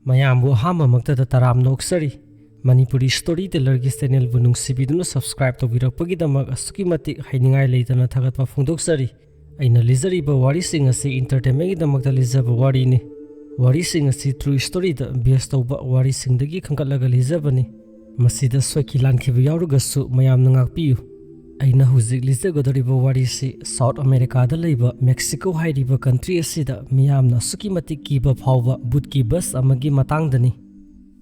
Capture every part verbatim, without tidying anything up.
ꯃꯌꯥꯝꯕꯨ ꯑꯍꯥꯟꯕꯃꯛꯇꯗ ꯇꯔꯥꯝꯅ ꯑꯣꯛꯆꯔꯤ꯫ Manipuri story ꯇꯦꯂꯔꯒꯤ ꯆꯦꯅꯦꯜꯕꯨ ꯅꯨꯡꯁꯤꯕꯤꯗꯨꯅ subscribe ꯇꯧꯕꯤꯔꯛꯄꯒꯤꯗꯃꯛ ꯑꯁꯨꯛꯀꯤ ꯃꯇꯤꯛ ꯍꯥꯏꯅꯤꯡꯉꯥꯏ ꯂꯩꯇꯅ ꯊꯥꯒꯠꯄ ꯐꯣꯡꯗꯣꯛꯆꯔꯤ꯫ ꯑꯩꯅ ꯂꯤꯖꯔꯤꯕ ꯋꯥꯔꯤꯁꯤꯡ ꯑꯁꯤ ꯏꯟꯇꯔꯇꯦꯟꯃꯦꯟꯒꯤꯗꯃꯛꯇ ꯂꯤꯖꯕ ꯋꯥꯔꯤꯅꯤ꯫ ꯋꯥꯔꯤꯁꯤꯡ ꯑꯁꯤ ꯇ꯭ꯔꯨ ꯁ꯭ꯇꯣꯔꯤꯗ ꯕꯦꯁ ꯇꯧꯕ ꯋꯥꯔꯤꯁꯤꯡꯗꯒꯤ ꯈꯟꯒꯠꯂꯒ ꯂꯤꯖꯕꯅꯤ꯫ ꯃꯁꯤꯗ ꯁꯣꯏꯈꯤ ꯂꯥꯟꯈꯤꯕ ꯌꯥꯎꯔꯒꯁꯨ ꯃꯌꯥꯝꯅ ꯉꯥꯛꯄꯤꯌꯨ꯫ ꯑꯩꯅ ꯍꯧꯖꯤꯛ ꯂꯤꯖꯒꯗꯧꯔꯤꯕ ꯋꯥꯔꯤꯁꯤ ꯁꯥꯎꯠ ꯑꯃꯦꯔꯤꯀꯥꯗ ꯂꯩꯕ ꯃꯦꯛꯁꯤꯀꯣ ꯍꯥꯏꯔꯤꯕ ꯀꯟꯇ꯭ꯔꯤ ꯑꯁꯤꯗ ꯃꯤꯌꯥꯝꯅ ꯑꯁꯨꯛꯀꯤ ꯃꯇꯤꯛ ꯀꯤꯕ ꯐꯥꯎꯕ ꯚꯨꯠꯀꯤ ꯕꯁ ꯑꯃꯒꯤ ꯃꯇꯥꯡꯗꯅꯤ꯫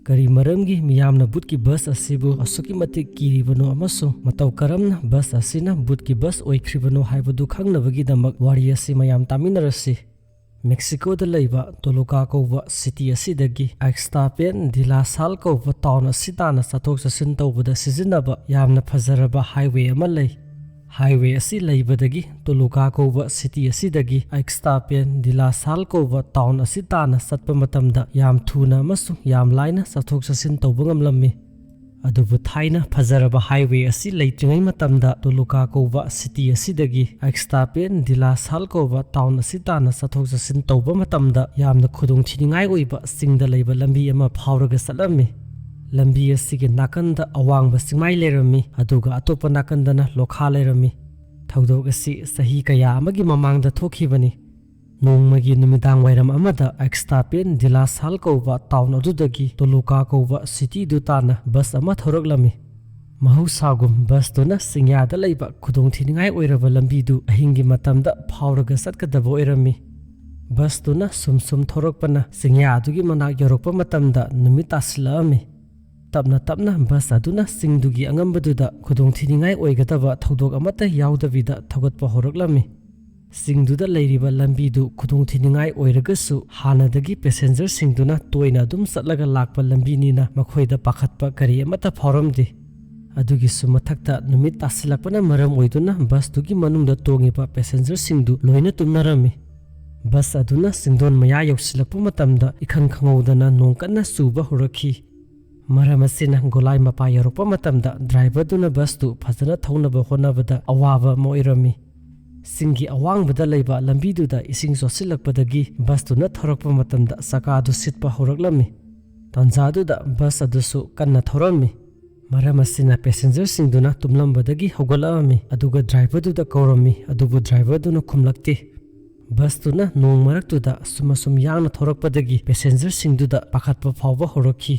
ꯀꯔꯤ ꯃꯔꯝꯒꯤ ꯃꯤꯌꯥꯝꯅ ꯚꯨꯠꯀꯤ ꯕꯁ ꯑꯁꯤꯕꯨ ꯑꯁꯨꯛꯀꯤ ꯃꯇꯤꯛ ꯀꯤꯔꯤꯕꯅꯣ ꯑꯃꯁꯨꯡ ꯃꯇꯧ ꯀꯔꯝꯅ ꯕꯁ ꯑꯁꯤꯅ ꯚꯨꯠꯀꯤ ꯕꯁ ꯑꯣꯏꯈ꯭ꯔꯤꯕꯅꯣ ꯍꯥꯏꯕꯗꯨ ꯈꯪꯅꯕꯒꯤꯗꯃꯛ ꯋꯥꯔꯤ ꯑꯁꯤ ꯃꯌꯥꯝ ꯇꯥꯃꯤꯟꯅꯔꯁꯤ꯫ ꯃꯦꯛꯁꯤꯀꯣꯗ ꯂꯩꯕ ꯇꯣꯂꯨꯀꯥ ꯀꯧꯕ ꯁꯤꯇꯤ ꯑꯁꯤꯗꯒꯤ ꯑꯦꯛꯁꯇꯥꯄꯦꯟ ꯗꯤꯂꯥꯁꯥꯜ ꯀꯧꯕ ꯇꯥꯎꯟ ꯑꯁꯤ ꯇꯥꯟꯅ ꯆꯠꯊꯣꯛ ꯆꯠꯁꯤꯟ ꯇꯧꯕꯗ ꯁꯤꯖꯤꯟꯅꯕ ꯌꯥꯝꯅ ꯐꯖꯔꯕ ꯍꯥꯏꯋꯦ ꯑꯃ ꯂꯩ꯫ ꯍꯥꯏꯋꯦ ꯑꯁꯤ ꯂꯩꯕꯗꯒꯤ ꯇꯣꯂꯨꯀꯥ ꯀꯧꯕ ꯁꯤꯇꯤ ꯑꯁꯤꯗꯒꯤ ꯑꯦꯛꯁꯇꯥꯄꯦꯟ ꯗꯤꯂꯥꯁꯥꯜ ꯀꯧꯕ ꯇꯥꯎꯟ ꯑꯁꯤ ꯇꯥꯟꯅ ꯆꯠꯄ ꯃꯇꯝꯗ ꯌꯥꯝ ꯊꯨꯅ ꯑꯃꯁꯨꯡ ꯌꯥꯝ ꯂꯥꯏꯅ ꯆꯠꯊꯣꯛ ꯆꯠꯁꯤꯟ ꯇꯧꯕ ꯉꯝꯂꯝꯃꯤ꯫ ꯑꯗꯨꯕꯨ ꯊꯥꯏꯅ ꯐꯖꯔꯕ ꯍꯥꯏꯋꯦ ꯑꯁꯤ ꯂꯩꯇ꯭ꯔꯤꯉꯩ ꯃꯇꯝꯗ ꯇꯣꯂꯨꯀꯥ ꯀꯧꯕ ꯁꯤꯇꯤ ꯑꯁꯤꯗꯒꯤ ꯑꯦꯛꯁꯇꯥꯄꯦꯟ ꯗꯤꯂꯥꯁꯥꯜ ꯀꯧꯕ ꯇꯥꯎꯟ ꯑꯁꯤ ꯇꯥꯟꯅ ꯆꯠꯊꯣꯛ ꯆꯠꯁꯤꯟ ꯇꯧꯕ ꯃꯇꯝꯗ ꯌꯥꯝꯅ ꯈꯨꯗꯣꯡꯊꯤꯅꯤꯡꯉꯥꯏ ꯑꯣꯏꯕ ꯆꯤꯡꯗ ꯂꯩꯕ ꯂꯝꯕꯤ ꯑꯃ ꯐꯥꯎꯔꯒ ꯆꯠꯂꯝꯃꯤ꯫ ꯂꯝꯕꯤ ꯑꯁꯤꯒꯤ ꯅꯥꯀꯟꯗ ꯑꯋꯥꯡꯕ ꯆꯤꯡꯃꯥꯏ ꯂꯩꯔꯝꯃꯤ, ꯑꯗꯨꯒ ꯑꯇꯣꯞꯄ ꯅꯥꯀꯟꯗꯅ ꯂꯣꯈꯥ ꯂꯩꯔꯝꯃꯤ꯫ ꯊꯧꯗꯣꯛ ꯑꯁꯤ ꯆꯍꯤ ꯀꯌꯥ ꯑꯃꯒꯤ ꯃꯃꯥꯡꯗ ꯊꯣꯛꯈꯤꯕꯅꯤ꯫ ꯅꯣꯡꯃꯒꯤ ꯅꯨꯃꯤꯗꯥꯡ ꯋꯥꯏꯔꯝ ꯑꯃꯗ ꯑꯦꯛꯁꯇꯥꯄꯦꯟ ꯗꯤꯂꯥꯁꯥꯜ ꯀꯧꯕ ꯇꯥꯎꯟ ꯑꯗꯨꯗꯒꯤ ꯇꯣꯂꯨꯀꯥ ꯀꯧꯕ ꯁꯤꯇꯤꯗꯨ ꯇꯥꯟꯅ ꯕꯁ ꯑꯃ ꯊꯧꯔꯛꯂꯝꯃꯤ꯫ ꯃꯍꯧꯁꯥꯒꯨꯝ ꯕꯁꯇꯨꯅ ꯆꯤꯡꯌꯥꯗ ꯂꯩꯕ ꯈꯨꯗꯣꯡꯊꯤꯅꯤꯡꯉꯥꯏ ꯑꯣꯏꯔꯕ ꯂꯝꯕꯤꯗꯨ ꯑꯍꯤꯡꯒꯤ ꯃꯇꯝꯗ ꯐꯥꯎꯔꯒ ꯆꯠꯀꯗꯕ ꯑꯣꯏꯔꯝꯃꯤ꯫ ꯕꯁꯇꯨꯅ ꯁꯨꯝ ꯁꯨꯝ ꯊꯧꯔꯛꯄꯅ ꯆꯤꯡꯌꯥ ꯑꯗꯨꯒꯤ ꯃꯅꯥꯛ ꯌꯧꯔꯛꯄ ꯃꯇꯝꯗ ꯅꯨꯃꯤꯠ ꯇꯥꯁꯤꯜꯂꯛꯑꯝꯃꯤ꯫ ꯇꯞꯅ ꯇꯞꯅ ꯕꯁ ꯑꯗꯨꯅ ꯆꯤꯡꯗꯨꯒꯤ ꯑꯉꯝꯕꯗꯨꯗ ꯈꯨꯗꯣꯡꯊꯤꯅꯤꯡꯉꯥꯏ ꯑꯣꯏꯒꯗꯕ ꯊꯧꯗꯣꯛ ꯑꯃꯠꯇ ꯌꯥꯎꯗꯕꯤꯗ ꯊꯧꯒꯠꯄ ꯍꯧꯔꯛꯂꯝꯃꯤ꯫ ꯆꯤꯡꯗꯨꯗ ꯂꯩꯔꯤꯕ ꯂꯝꯕꯤꯗꯨ ꯈꯨꯗꯣꯡꯊꯤꯅꯤꯡꯉꯥꯏ ꯑꯣꯏꯔꯒꯁꯨ ꯍꯥꯟꯅꯗꯒꯤ ꯄꯦꯁꯦꯟꯖꯔꯁꯤꯡꯗꯨꯅ ꯇꯣꯏꯅ ꯑꯗꯨꯝ ꯆꯠꯂꯒ ꯂꯥꯛꯄ ꯂꯝꯕꯤꯅꯤꯅ ꯃꯈꯣꯏꯗ ꯄꯥꯈꯠꯄ ꯀꯔꯤ ꯑꯃꯠꯇ ꯐꯥꯎꯔꯝꯗꯦ꯫ ꯑꯗꯨꯒꯤꯁꯨ ꯃꯊꯛꯇ ꯅꯨꯃꯤꯠ ꯇꯥꯁꯤꯜꯂꯛꯄꯅ ꯃꯔꯝ ꯑꯣꯏꯗꯨꯅ ꯕꯁꯇꯨꯒꯤ ꯃꯅꯨꯡꯗ ꯇꯣꯡꯉꯤꯕ ꯄꯦꯁꯦꯟꯖꯔꯁꯤꯡꯗꯨ ꯂꯣꯏꯅ ꯇꯨꯝꯅꯔꯝꯃꯤ꯫ ꯕꯁ ꯑꯗꯨꯅ ꯆꯤꯡꯗꯣꯟ ꯃꯌꯥ ꯌꯧꯁꯤꯜꯂꯛꯄ ꯃꯇꯝꯗ ꯏꯈꯪ ꯈꯪꯍꯧꯗꯅ ꯅꯣꯡ ꯀꯟꯅ ꯆꯨꯕ ꯍꯧꯔꯛꯈꯤ꯫ ꯃꯔꯝ ꯑꯁꯤꯅ ꯒꯣꯂꯥꯏ ꯃꯄꯥ ꯌꯧꯔꯛꯄ ꯃꯇꯝꯗ ꯗ꯭ꯔꯥꯏꯚꯔꯗꯨꯅ ꯕꯁꯇꯨ ꯐꯖꯅ ꯊꯧꯅꯕ ꯍꯣꯠꯅꯕꯗ ꯑꯋꯥꯕ ꯑꯃ ꯑꯣꯏꯔꯝꯃꯤ꯫ ꯆꯤꯡꯒꯤ ꯑꯋꯥꯡꯕꯗ ꯂꯩꯕ ꯂꯝꯕꯤꯗꯨꯗ ꯏꯁꯤꯡ ꯆꯣꯠꯁꯤꯜꯂꯛꯄꯗꯒꯤ ꯕꯁꯇꯨꯅ ꯊꯧꯔꯛꯄ ꯃꯇꯝꯗ ꯆꯀꯥꯗꯨ ꯁꯤꯠꯄ ꯍꯧꯔꯛꯂꯝꯃꯤ꯫ ꯇꯥꯟꯖꯥꯗꯨꯗ ꯕꯁ ꯑꯗꯨꯁꯨ ꯀꯟꯅ ꯊꯧꯔꯝꯃꯤ꯫ ꯃꯔꯝ ꯑꯁꯤꯅ ꯄꯦꯁꯦꯟꯖꯔꯁꯤꯡꯗꯨꯅ ꯇꯨꯝꯂꯝꯕꯗꯒꯤ ꯍꯧꯒꯠꯂꯛꯑꯝꯃꯤ, ꯑꯗꯨꯒ ꯗ꯭ꯔꯥꯏꯚꯔꯗꯨꯗ ꯀꯧꯔꯝꯃꯤ, ꯑꯗꯨꯕꯨ ꯗ꯭ꯔꯥꯏꯚꯔꯗꯨꯅ ꯈꯨꯝꯂꯛꯇꯦ꯫ ꯕꯁꯇꯨꯅ ꯅꯣꯡ ꯃꯔꯛꯇꯨꯗ ꯑꯁꯨꯝ ꯑꯁꯨꯝ ꯌꯥꯡꯅ ꯊꯧꯔꯛꯄꯗꯒꯤ ꯄꯦꯁꯦꯟꯖꯔꯁꯤꯡꯗꯨꯗ ꯄꯥꯈꯠꯄ ꯐꯥꯎꯕ ꯍꯧꯔꯛꯈꯤ꯫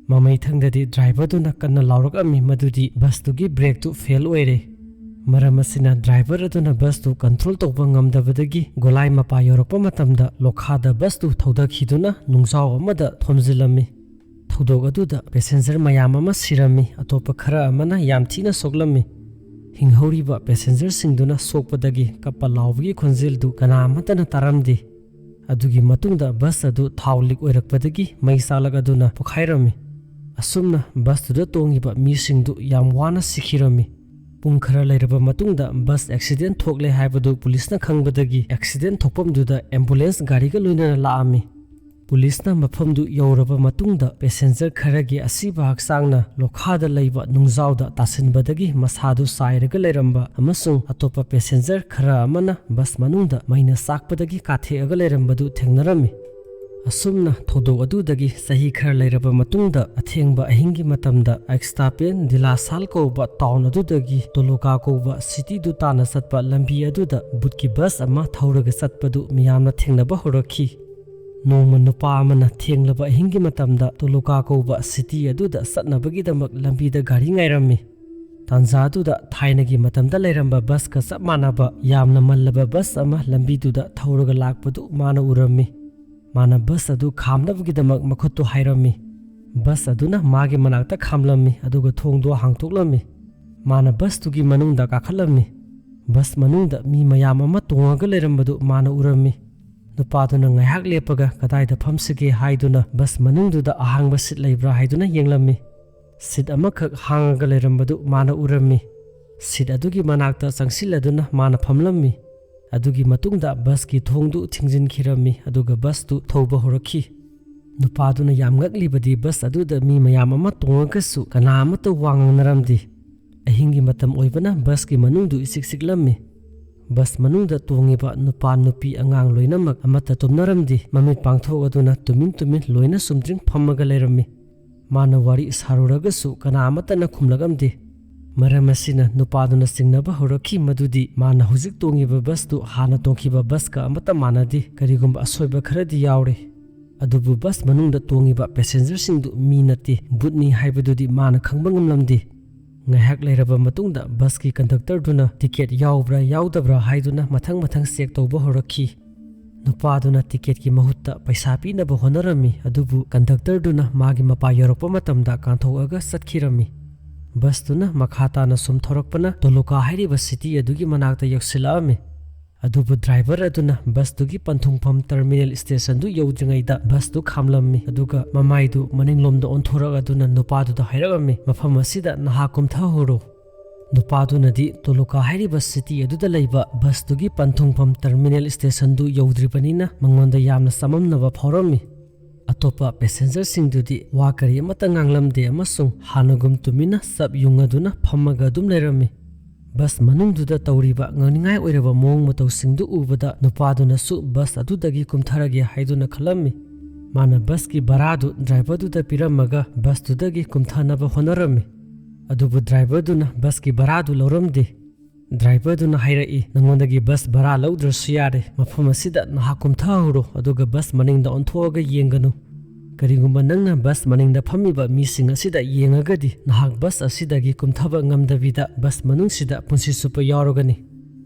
ꯃꯃꯩꯊꯪꯗꯗꯤ ꯗ꯭ꯔꯥꯏꯚꯔꯗꯨꯅ ꯀꯟꯅ ꯂꯥꯎꯔꯛꯑꯝꯃꯤ ꯃꯗꯨꯗꯤ ꯕꯁꯇꯨꯒꯤ ꯕ꯭ꯔꯦꯛꯇꯨ ꯐꯦꯜ ꯑꯣꯏꯔꯦ꯫ ꯃꯔꯝ ꯑꯁꯤꯅ ꯗ꯭ꯔꯥꯏꯚꯔ ꯑꯗꯨꯅ ꯕꯁꯇꯨ ꯀꯟꯇ꯭ꯔꯣꯜ ꯇꯧꯕ ꯉꯝꯗꯕꯗꯒꯤ ꯒꯣꯂꯥꯏ ꯃꯄꯥ ꯌꯧꯔꯛꯄ ꯃꯇꯝꯗ ꯂꯣꯈꯥꯗ ꯕꯁꯇꯨ ꯊꯧꯗꯈꯤꯗꯨꯅ ꯅꯨꯡꯖꯥꯎ ꯑꯃꯗ ꯊꯣꯝꯖꯤꯜꯂꯝꯃꯤ꯫ ꯊꯧꯗꯣꯛ ꯑꯗꯨꯗ ꯄꯦꯁꯦꯟꯖꯔ ꯃꯌꯥꯝ ꯑꯃ ꯁꯤꯔꯝꯃꯤ, ꯑꯇꯣꯞꯄ ꯈꯔ ꯑꯃꯅ ꯌꯥꯝ ꯊꯤꯅ ꯁꯣꯛꯂꯝꯃꯤ꯫ ꯍꯤꯡꯍꯧꯔꯤꯕ ꯄꯦꯁꯦꯟꯖꯔꯁꯤꯡꯗꯨꯅ ꯁꯣꯛꯄꯗꯒꯤ ꯀꯞꯄ ꯂꯥꯎꯕꯒꯤ ꯈꯣꯟꯖꯦꯜꯗꯨ ꯀꯅꯥ ꯑꯃꯠꯇꯅ ꯇꯥꯔꯝꯗꯦ꯫ ꯑꯗꯨꯒꯤ ꯃꯇꯨꯡꯗ ꯕꯁ ꯑꯗꯨ ꯊꯥꯎ ꯂꯤꯛ ꯑꯣꯏꯔꯛꯄꯗꯒꯤ ꯃꯩ ꯆꯥꯛꯂꯛ ꯑꯗꯨꯅ ꯄꯣꯈꯥꯏꯔꯝꯃꯤ꯫ ꯑꯁꯨꯝꯅ ꯕꯁꯇꯨꯗ ꯇꯣꯡꯉꯤꯕ ꯃꯤꯁꯤꯡꯗꯨ ꯌꯥꯝ ꯋꯥꯅ ꯁꯤꯈꯤꯔꯝꯃꯤ꯫ ꯄꯨꯡ ꯈꯔ ꯂꯩꯔꯕ ꯃꯇꯨꯡꯗ ꯕꯁ ꯑꯦꯛꯁꯤꯗꯦꯟ ꯊꯣꯛꯂꯦ ꯍꯥꯏꯕꯗꯨ ꯄꯨꯂꯤꯁꯅ ꯈꯪꯕꯗꯒꯤ ꯑꯦꯛꯁꯤꯗꯦꯟ ꯊꯣꯛꯐꯝꯗꯨꯗ ꯑꯦꯝꯕꯨꯂꯦꯟꯁ ꯒꯥꯔꯤꯒ ꯂꯣꯏꯅꯅ ꯂꯥꯛꯑꯝꯃꯤ꯫ ꯄꯨꯂꯤꯁꯅ ꯃꯐꯝꯗꯨ ꯌꯧꯔꯕ ꯃꯇꯨꯡꯗ ꯄꯦꯁꯦꯟꯖꯔ ꯈꯔꯒꯤ ꯑꯁꯤꯕ ꯍꯛꯆꯥꯡꯅ ꯂꯣꯈꯥꯗ ꯂꯩꯕ ꯅꯨꯡꯖꯥꯎꯗ ꯇꯥꯁꯤꯟꯕꯗꯒꯤ ꯃꯁꯥꯗꯨ ꯆꯥꯏꯔꯒ ꯂꯩꯔꯝꯕ ꯑꯃꯁꯨꯡ ꯑꯇꯣꯞꯄ ꯄꯦꯁꯦꯟꯖꯔ ꯈꯔ ꯑꯃꯅ ꯕꯁ ꯃꯅꯨꯡꯗ ꯃꯩꯅ ꯆꯥꯛꯄꯗꯒꯤ ꯀꯥꯊꯦꯛꯑꯒ ꯂꯩꯔꯝꯕꯗꯨ ꯊꯦꯡꯅꯔꯝꯃꯤ꯫ ꯑꯁꯨꯝꯅ ꯊꯧꯗꯣꯛ ꯑꯗꯨꯗꯒꯤ ꯆꯍꯤ ꯈꯔ ꯂꯩꯔꯕ ꯃꯇꯨꯡꯗ ꯑꯊꯦꯡꯕ ꯑꯍꯤꯡꯒꯤ ꯃꯇꯝꯗ ꯑꯦꯛꯁꯇꯥꯄꯦꯟ ꯗꯤꯂꯥꯁꯥꯜ ꯀꯧꯕ ꯇꯥꯎꯟ ꯑꯗꯨꯗꯒꯤ ꯇꯣꯂꯣꯀꯥ ꯀꯧꯕ ꯁꯤꯇꯤꯗꯨ ꯇꯥꯟꯅ ꯆꯠꯄ ꯂꯝꯕꯤ ꯑꯗꯨꯗ ꯕꯨꯠꯀꯤ ꯕꯁ ꯑꯃ ꯊꯧꯔꯒ ꯆꯠꯄꯗꯨ ꯃꯤꯌꯥꯝꯅ ꯊꯦꯡꯅꯕ ꯍꯧꯔꯛꯈꯤ꯫ ꯅꯣꯡꯃ ꯅꯨꯄꯥ ꯑꯃꯅ ꯊꯦꯡꯂꯕ ꯑꯍꯤꯡꯒꯤ ꯃꯇꯝꯗ ꯇꯣꯂꯣꯀꯥ ꯀꯧꯕ ꯁꯤꯇꯤ ꯑꯗꯨꯗ ꯆꯠꯅꯕꯒꯤꯗꯃꯛ ꯂꯝꯕꯤꯗ ꯒꯥꯔꯤ ꯉꯥꯏꯔꯝꯃꯤ꯫ ꯇꯥꯟꯖꯥꯗꯨꯗ ꯊꯥꯏꯅꯒꯤ ꯃꯇꯝꯗ ꯂꯩꯔꯝꯕ ꯕꯁꯀ ꯆꯞ ꯃꯥꯟꯅꯕ ꯌꯥꯝꯅ ꯃꯜꯂꯕ ꯕꯁ ꯑꯃ ꯂꯝꯕꯤꯗꯨꯗ ꯊꯧꯔꯒ ꯂꯥꯛꯄꯗꯨ ꯃꯥꯅ ꯎꯔꯝꯃꯤ꯫ ꯃꯥꯅ ꯕꯁ ꯑꯗꯨ ꯈꯥꯝꯅꯕꯒꯤꯗꯃꯛ ꯃꯈꯨꯠꯇꯨ ꯍꯥꯏꯔꯝꯃꯤ꯫ ꯕꯁ ꯑꯗꯨꯅ ꯃꯥꯒꯤ ꯃꯅꯥꯛꯇ ꯈꯥꯝꯂꯝꯃꯤ, ꯑꯗꯨꯒ ꯊꯣꯡꯗꯣ ꯍꯥꯡꯇꯣꯛꯂꯝꯃꯤ꯫ ꯃꯥꯅ ꯕꯁꯇꯨꯒꯤ ꯃꯅꯨꯡꯗ ꯀꯥꯈꯠꯂꯝꯃꯤ꯫ ꯕꯁ ꯃꯅꯨꯡꯗ ꯃꯤ ꯃꯌꯥꯝ ꯑꯃ ꯇꯣꯡꯉꯒ ꯂꯩꯔꯝꯕꯗꯨ ꯃꯥꯅ ꯎꯔꯝꯃꯤ꯫ ꯅꯨꯄꯥꯗꯨꯅ ꯉꯥꯏꯍꯥꯛ ꯂꯦꯞꯄꯒ ꯀꯗꯥꯏꯗ ꯐꯝꯁꯤꯒꯦ ꯍꯥꯏꯗꯨꯅ ꯕꯁ ꯃꯅꯨꯡꯗꯨꯗ ꯑꯍꯥꯡꯕ ꯁꯤꯠ ꯂꯩꯕ꯭ꯔꯥ ꯍꯥꯏꯗꯨꯅ ꯌꯦꯡꯂꯝꯃꯤ꯫ ꯁꯤꯠ ꯑꯃꯈꯛ ꯍꯥꯡꯉꯒ ꯂꯩꯔꯝꯕꯗꯨ ꯃꯥꯅ ꯎꯔꯝꯃꯤ꯫ ꯁꯤꯠ ꯑꯗꯨꯒꯤ ꯃꯅꯥꯛꯇ ꯆꯪꯁꯤꯜꯂꯗꯨꯅ ꯃꯥꯅ ꯐꯝꯂꯝꯃꯤ꯫ ꯑꯗꯨꯒꯤ ꯃꯇꯨꯡꯗ ꯕꯁꯀꯤ ꯊꯣꯡꯗꯨ ꯊꯤꯡꯖꯤꯟꯈꯤꯔꯝꯃꯤ, ꯑꯗꯨꯒ ꯕꯁꯇꯨ ꯊꯧꯕ ꯍꯧꯔꯛꯈꯤ꯫ ꯅꯨꯄꯥꯗꯨꯅ ꯌꯥꯝ ꯉꯛꯂꯤꯕꯗꯤ ꯕꯁ ꯑꯗꯨꯗ ꯃꯤ ꯃꯌꯥꯝ ꯑꯃ ꯇꯣꯡꯉꯒꯁꯨ ꯀꯅꯥ ꯑꯃꯠꯇ ꯋꯥ ꯉꯥꯡꯅꯔꯝꯗꯦ꯫ ꯑꯍꯤꯡꯒꯤ ꯃꯇꯝ ꯑꯣꯏꯕꯅ ꯕꯁꯀꯤ ꯃꯅꯨꯡꯗꯨ ꯏꯆꯤꯛ ꯆꯤꯛꯂꯝꯃꯤ꯫ ꯕꯁ ꯃꯅꯨꯡꯗ ꯇꯣꯡꯉꯤꯕ ꯅꯨꯄꯥ, ꯅꯨꯄꯤ, ꯑꯉꯥꯡ ꯂꯣꯏꯅꯃꯛ ꯑꯃꯠꯇ ꯇꯨꯝꯅꯔꯝꯗꯦ꯫ ꯃꯃꯤꯠ ꯄꯥꯡꯊꯣꯛ ꯑꯗꯨꯅ ꯇꯨꯃꯤꯟ ꯇꯨꯃꯤꯟ ꯂꯣꯏꯅ ꯆꯨꯝꯗ꯭ꯔꯤꯡ ꯐꯝꯃꯒ ꯂꯩꯔꯝꯃꯤ꯫ ꯃꯥꯅ ꯋꯥꯔꯤ ꯁꯥꯔꯨꯔꯒꯁꯨ ꯀꯅꯥ ꯑꯃꯠꯇꯅ ꯈꯨꯝꯂꯛꯂꯝꯗꯦ꯫ ꯃꯔꯝ ꯑꯁꯤꯅ ꯅꯨꯄꯥꯗꯨꯅ ꯆꯤꯡꯅꯕ ꯍꯧꯔꯛꯈꯤ ꯃꯗꯨꯗꯤ ꯃꯥꯅ ꯍꯧꯖꯤꯛ ꯇꯣꯡꯉꯤꯕ ꯕꯁꯇꯨ ꯍꯥꯟꯅ ꯇꯣꯡꯈꯤꯕ ꯕꯁꯀ ꯑꯃꯠꯇ ꯃꯥꯟꯅꯗꯦ, ꯀꯔꯤꯒꯨꯝꯕ ꯑꯁꯣꯏꯕ ꯈꯔꯗꯤ ꯌꯥꯎꯔꯦ꯫ ꯑꯗꯨꯕꯨ ꯕꯁ ꯃꯅꯨꯡꯗ ꯇꯣꯡꯉꯤꯕ ꯄꯦꯁꯦꯟꯖꯔꯁꯤꯡꯗꯨ ꯃꯤ ꯅꯠꯇꯦ, ꯚꯨꯠꯅꯤ ꯍꯥꯏꯕꯗꯨꯗꯤ ꯃꯥꯅ ꯈꯪꯕ ꯉꯝꯂꯝꯗꯦ꯫ ꯉꯥꯏꯍꯥꯛ ꯂꯩꯔꯕ ꯃꯇꯨꯡꯗ ꯕꯁꯀꯤ ꯀꯟꯗꯛꯇꯔꯗꯨꯅ ꯇꯤꯀꯦꯠ ꯌꯥꯎꯕ꯭ꯔꯥ ꯌꯥꯎꯗꯕ꯭ꯔꯥ ꯍꯥꯏꯗꯨꯅ ꯃꯊꯪ ꯃꯊꯪ ꯆꯦꯛ ꯇꯧꯕ ꯍꯧꯔꯛꯈꯤ꯫ ꯅꯨꯄꯥꯗꯨꯅ ꯇꯤꯀꯦꯠꯀꯤ ꯃꯍꯨꯠꯇ ꯄꯩꯁꯥ ꯄꯤꯅꯕ ꯍꯣꯠꯅꯔꯝꯃꯤ, ꯑꯗꯨꯕꯨ ꯀꯟꯗꯛꯇꯔꯗꯨꯅ ꯃꯥꯒꯤ ꯃꯄꯥ ꯌꯧꯔꯛꯄ ꯃꯇꯝꯗ ꯀꯥꯟꯊꯣꯛꯑꯒ ꯆꯠꯈꯤꯔꯝꯃꯤ꯫ ꯕꯁꯇꯨꯅ ꯃꯈꯥ ꯇꯥꯅ ꯁꯨꯝ ꯊꯧꯔꯛꯄꯅ ꯇꯣꯂꯨꯀꯥ ꯍꯥꯏꯔꯤꯕ ꯁꯤꯇꯤ ꯑꯗꯨꯒꯤ ꯃꯅꯥꯛꯇ ꯌꯧꯁꯤꯜꯂꯛꯑꯝꯃꯤ꯫ ꯑꯗꯨꯕꯨ ꯗ꯭ꯔꯥꯏꯚꯔ ꯑꯗꯨꯅ ꯕꯁꯇꯨꯒꯤ ꯄꯟꯊꯨꯡꯐꯝ ꯇꯔꯃꯤꯅꯦꯜ ꯁ꯭ꯇꯦꯁꯟꯗꯨ ꯌꯧꯗ꯭ꯔꯤꯉꯩꯗ ꯕꯁꯇꯨ ꯈꯥꯝꯂꯝꯃꯤ, ꯑꯗꯨꯒ ꯃꯃꯥꯏꯗꯨ ꯃꯅꯤꯡꯂꯣꯝꯗ ꯑꯣꯟꯊꯣꯔꯛꯑꯗꯨꯅ ꯅꯨꯄꯥꯗꯨꯗ ꯍꯥꯏꯔꯛꯑꯝꯃꯤ, "ꯃꯐꯝ ꯑꯁꯤꯗ ꯅꯍꯥꯛ ꯀꯨꯝꯊꯍꯧꯔꯣ"꯫ ꯅꯨꯄꯥꯗꯨꯅꯗꯤ ꯇꯣꯂꯨꯀꯥ ꯍꯥꯏꯔꯤꯕ ꯁꯤꯇꯤ ꯑꯗꯨꯗ ꯂꯩꯕ ꯕꯁꯇꯨꯒꯤ ꯄꯟꯊꯨꯡꯐꯝ ꯇꯔꯃꯤꯅꯦꯜ ꯁ꯭ꯇꯦꯁꯟꯗꯨ ꯌꯧꯗ꯭ꯔꯤꯕꯅꯤꯅ ꯃꯉꯣꯟꯗ ꯌꯥꯝꯅ ꯆꯃꯝꯅꯕ ꯐꯥꯎꯔꯝꯃꯤ꯫ ꯑꯇꯣꯞꯄ ꯄꯦꯁꯦꯟꯖꯔꯁꯤꯡꯗꯨꯗꯤ ꯋꯥ ꯀꯔꯤ ꯑꯃꯠꯇ ꯉꯥꯡꯂꯝꯗꯦ ꯑꯃꯁꯨꯡ ꯍꯥꯟꯅꯒꯨꯝ ꯇꯨꯃꯤꯟꯅ ꯆꯞ ꯌꯨꯡꯉꯗꯨꯅ ꯐꯝꯃꯒ ꯑꯗꯨꯝ ꯂꯩꯔꯝꯃꯤ꯫ ꯕꯁ ꯃꯅꯨꯡꯗꯨꯗ ꯇꯧꯔꯤꯕ ꯉꯥꯡꯅꯤꯡꯉꯥꯏ ꯑꯣꯏꯔꯕ ꯃꯑꯣꯡ ꯃꯇꯧꯁꯤꯡꯗꯨ ꯎꯕꯗ ꯅꯨꯄꯥꯗꯨꯅꯁꯨ ꯕꯁ ꯑꯗꯨꯗꯒꯤ ꯀꯨꯝꯊꯔꯒꯦ ꯍꯥꯏꯗꯨꯅ ꯈꯜꯂꯝꯃꯤ꯫ ꯃꯥꯅ ꯕꯁꯀꯤ ꯚꯔꯥꯗꯨ ꯗ꯭ꯔꯥꯏꯚꯔꯗꯨꯗ ꯄꯤꯔꯝꯃꯒ ꯕꯁꯇꯨꯗꯒꯤ ꯀꯨꯝꯊꯅꯕ ꯍꯣꯠꯅꯔꯝꯃꯤ꯫ ꯑꯗꯨꯕꯨ ꯗ꯭ꯔꯥꯏꯚꯔꯗꯨꯅ ꯕꯁꯀꯤ ꯚꯔꯥꯗꯨ ꯂꯧꯔꯝꯗꯦ꯫ ꯗ꯭ꯔꯥꯏꯚꯔꯗꯨꯅ ꯍꯥꯏꯔꯛꯏ, "ꯅꯉꯣꯟꯗꯒꯤ ꯕꯁ ꯚꯔꯥ ꯂꯧꯗ꯭ꯔꯁꯨ ꯌꯥꯔꯦ꯫ ꯃꯐꯝ ꯑꯁꯤꯗ ꯅꯍꯥꯛ ꯀꯨꯝꯊꯍꯧꯔꯣ, ꯑꯗꯨꯒ ꯕꯁ ꯃꯅꯤꯡꯗ ꯑꯣꯟꯊꯣꯛꯑꯒ ꯌꯦꯡꯒꯅꯨ꯫ ꯀꯔꯤꯒꯨꯝꯕ ꯅꯪꯅ ꯕꯁ ꯃꯅꯤꯡꯗ ꯐꯝꯃꯤꯕ ꯃꯤꯁꯤꯡ ꯑꯁꯤꯗ ꯌꯦꯡꯉꯒꯗꯤ ꯅꯍꯥꯛ ꯕꯁ ꯑꯁꯤꯗꯒꯤ ꯀꯨꯝꯊꯕ ꯉꯝꯗꯕꯤꯗ ꯕꯁ ꯃꯅꯨꯡꯁꯤꯗ ꯄꯨꯟꯁꯤ ꯆꯨꯞꯄ ꯌꯥꯎꯔꯒꯅꯤ"꯫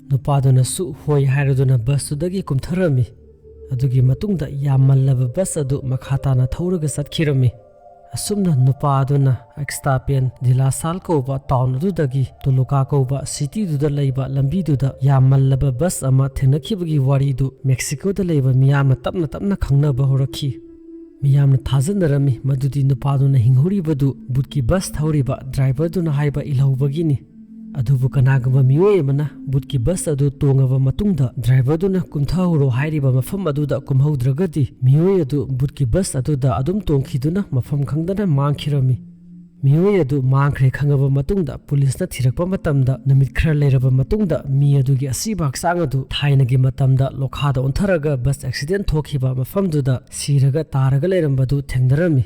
ꯅꯨꯄꯥꯗꯨꯅꯁꯨ ꯍꯣꯏ ꯍꯥꯏꯔꯗꯨꯅ ꯕꯁꯇꯨꯗꯒꯤ ꯀꯨꯝꯊꯔꯝꯃꯤ꯫ ꯑꯗꯨꯒꯤ ꯃꯇꯨꯡꯗ ꯌꯥꯝꯃꯜꯂꯕ ꯕꯁ ꯑꯗꯨ ꯃꯈꯥ ꯇꯥꯅ ꯊꯧꯔꯒ ꯆꯠꯈꯤꯔꯝꯃꯤ꯫ ꯑꯁꯨꯝꯅ ꯅꯨꯄꯥ ꯑꯗꯨꯅ ꯑꯦꯛꯁꯇꯥꯄꯦꯟ ꯗꯤꯂꯥꯁꯥꯜ ꯀꯧꯕ ꯇꯥꯎꯟ ꯑꯗꯨꯗꯒꯤ ꯇꯣꯂꯨꯀꯥ ꯀꯧꯕ ꯁꯤꯇꯤꯗꯨꯗ ꯂꯩꯕ ꯂꯝꯕꯤꯗꯨꯗ ꯌꯥꯝꯃꯜꯂꯕ ꯕꯁ ꯑꯃ ꯊꯦꯡꯅꯈꯤꯕꯒꯤ ꯋꯥꯔꯤꯗꯨ ꯃꯦꯛꯁꯤꯀꯣꯗ ꯂꯩꯕ ꯃꯤꯌꯥꯝꯅ ꯇꯞꯅ ꯇꯞꯅ ꯈꯪꯅꯕ ꯍꯧꯔꯛꯈꯤ꯫ ꯃꯤꯌꯥꯝꯅ ꯊꯥꯖꯅꯔꯝꯃꯤ ꯃꯗꯨꯗꯤ ꯅꯨꯄꯥꯗꯨꯅ ꯍꯤꯡꯍꯧꯔꯤꯕꯗꯨ ꯚꯨꯠꯀꯤ ꯕꯁ ꯊꯧꯔꯤꯕ ꯗ꯭ꯔꯥꯏꯚꯔꯗꯨꯅ ꯍꯥꯏꯕ ꯏꯜꯍꯧꯕꯒꯤꯅꯤ꯫ ꯑꯗꯨꯕꯨ ꯀꯅꯥꯒꯨꯝꯕ ꯃꯤꯑꯣꯏ ꯑꯃꯅ ꯚꯨꯠꯀꯤ ꯕꯁ ꯑꯗꯨ ꯇꯣꯡꯉꯕ ꯃꯇꯨꯡꯗ ꯗ꯭ꯔꯥꯏꯚꯔꯗꯨꯅ ꯀꯨꯝꯊꯍꯧꯔꯣ ꯍꯥꯏꯔꯤꯕ ꯃꯐꯝ ꯑꯗꯨꯗ ꯀꯨꯝꯍꯧꯗ꯭ꯔꯒꯗꯤ ꯃꯤꯑꯣꯏ ꯑꯗꯨ ꯚꯨꯠꯀꯤ ꯕꯁ ꯑꯗꯨꯗ ꯑꯗꯨꯝ ꯇꯣꯡꯈꯤꯗꯨꯅ ꯃꯐꯝ ꯈꯪꯗꯅ ꯃꯥꯡꯈꯤꯔꯝꯃꯤ꯫ ꯃꯤꯑꯣꯏ ꯑꯗꯨ ꯃꯥꯡꯈ꯭ꯔꯦ ꯈꯪꯉꯕ ꯃꯇꯨꯡꯗ ꯄꯨꯂꯤꯁꯅ ꯊꯤꯔꯛꯄ ꯃꯇꯝꯗ, ꯅꯨꯃꯤꯠ ꯈꯔ ꯂꯩꯔꯕ ꯃꯇꯨꯡꯗ ꯃꯤ ꯑꯗꯨꯒꯤ ꯑꯁꯤꯕ ꯍꯛꯆꯥꯡ ꯑꯗꯨ ꯊꯥꯏꯅꯒꯤ ꯃꯇꯝꯗ ꯂꯣꯈꯥꯗ ꯑꯣꯟꯊꯔꯒ ꯕꯁ ꯑꯦꯛꯁꯤꯗꯦꯟ ꯊꯣꯛꯈꯤꯕ ꯃꯐꯝꯗꯨꯗ ꯁꯤꯔꯒ ꯇꯥꯔꯒ ꯂꯩꯔꯝꯕꯗꯨ ꯊꯦꯡꯅꯔꯝꯃꯤ꯫